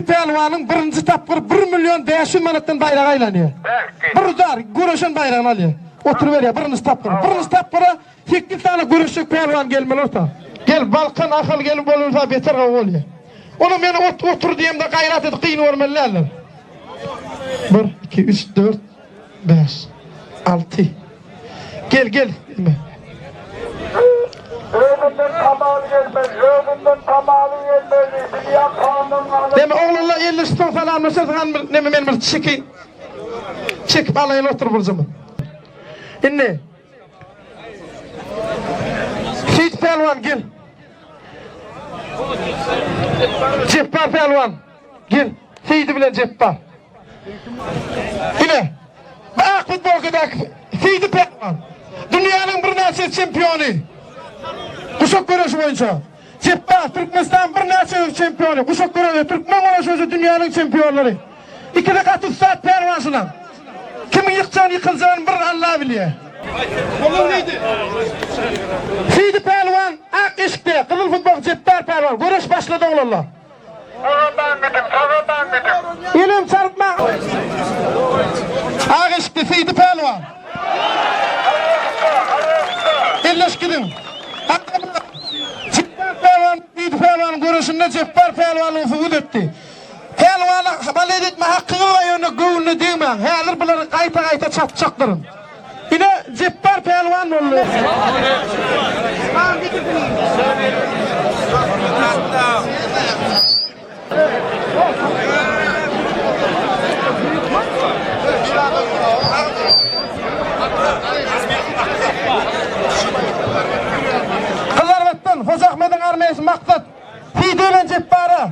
pälwanyň birinji tapgyr bir 1 500 manatdan baýrak aýlanýar. Bir dar göreşen baýragyny alýar. Oturyberýär birinji tapgyr. Birinji tapgyra 8 sany göreşjek pälwan gelmeli orta. Gel Balkan Ahal gelip bolursa beter gowy bolýar. Onu men ot otur diýemde gaýrat edip gyn görmeli däldir. 1 2 3 4 5 6 Gel gel. Özünden tamaly gelmez, özünden tamaly gelmez. Dünya kanunları. Neme oglanlar elleşip salamlaşarsyň han bir neme men bir çeki çekip alaýyn otur burjumy. Indi Seyit Pälwan gel. Jepbar Pälwan gel. Seyidi bilen Jepbar. Ine. Bu ak futbolkadaky Seyidi Pälwan. Dünýäniň birnäçe çempiony. Guşak göreşi boýunça. Jepbar Türkmenistan birnäçe çempiony. Guşak göreşi türkmen göreşi boýunça dünýäniň çempionlary. Ikisi gaty ussat pälwançylar. Kimiň ýykjagyny ýykyljagyny bir Allah bilýär. Seyidi Pälwan ak eşikde, gyzyl futbol Jepbar Pälwan. Göreş başlady oglanlar. Sagadan gidin, sagadan gidin. Elim çarpma. Ak eşikde Seyidi Pälwan. Elleş gidin. Jepbar Pälwan Seyidi Pälwanyň göreşinde Jepbar Pälwanyň subut etdi. Pälwana balet etme hakyňyz bar ýöne göwnüne degmäň. Häzir bulary gaýta-gaýta çatjakdyryn. Ine Jepbar Pälwan boldy. Gyzarbatdan Hoja Ahmediň armeýsi Maksat Seyidi bilen Jepbara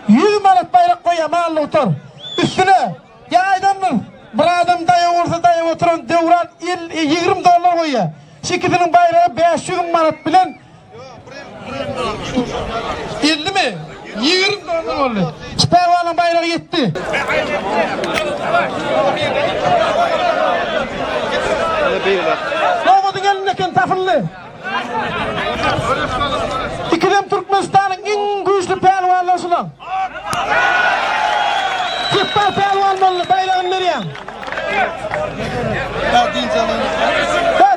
100 manat baýrak goýýar mally gutar. Üstüne ýa aýdandyr bir adam daýaw bolsa daýaw oturan Döwran 50 20 dollar goýýar. Şu ikisiniň baýragy 500 manat bilen 50 mi? 20 dollar boldy. Şu pälwanyň baýragy ýetdi. Nobadyň elinde eken tapyldy. Ikidem Türkmenistanyň iň güýçli pälwanlary şular. Jepbar pälwan boldy, baýragyny berýän. Ha,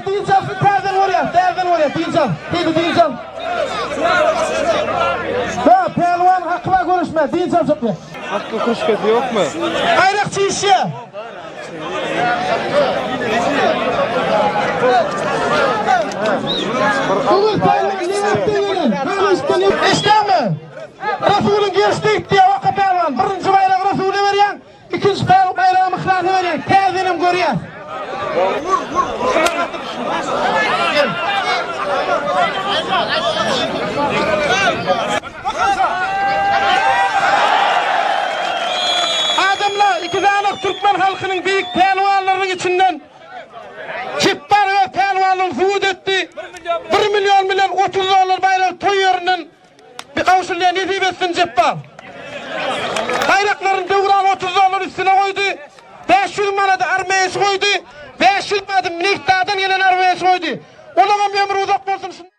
dynç alsyn, täzeden görýär, täzeden görýär, dynç al. Diýdi, dynç al. Ha, pälwan haky bar görüşmä, dynç aljak diýär. Hakkı kuşkası yok mu? Aýrakçy işýär. Bugün pälwan Lebapdan gelen. Eşdäňmi? Resulyň gerşde gitdi Waka pälwan. Birinji baýragy Resula berýän, ikinji baýragy Myhlasa berýän. Täzenem görýär. Gel. Adamlar, iki sany türkmen halkynyň beýik pälwanlarynyň içinden Jepbar öz pälwanlygyny subut etdi. 1 million bilen 30 dollar baýragy toý ýerinden bir gowşulýar nesip etsin Jepbar. Baýraklaryny Döwran 30 dollar üstüne goýdy. 500 manady armeýesi goýdy. 500 manady Neftadan gelen armeýesi goýdy. Olaňam ömri uzak bolsun.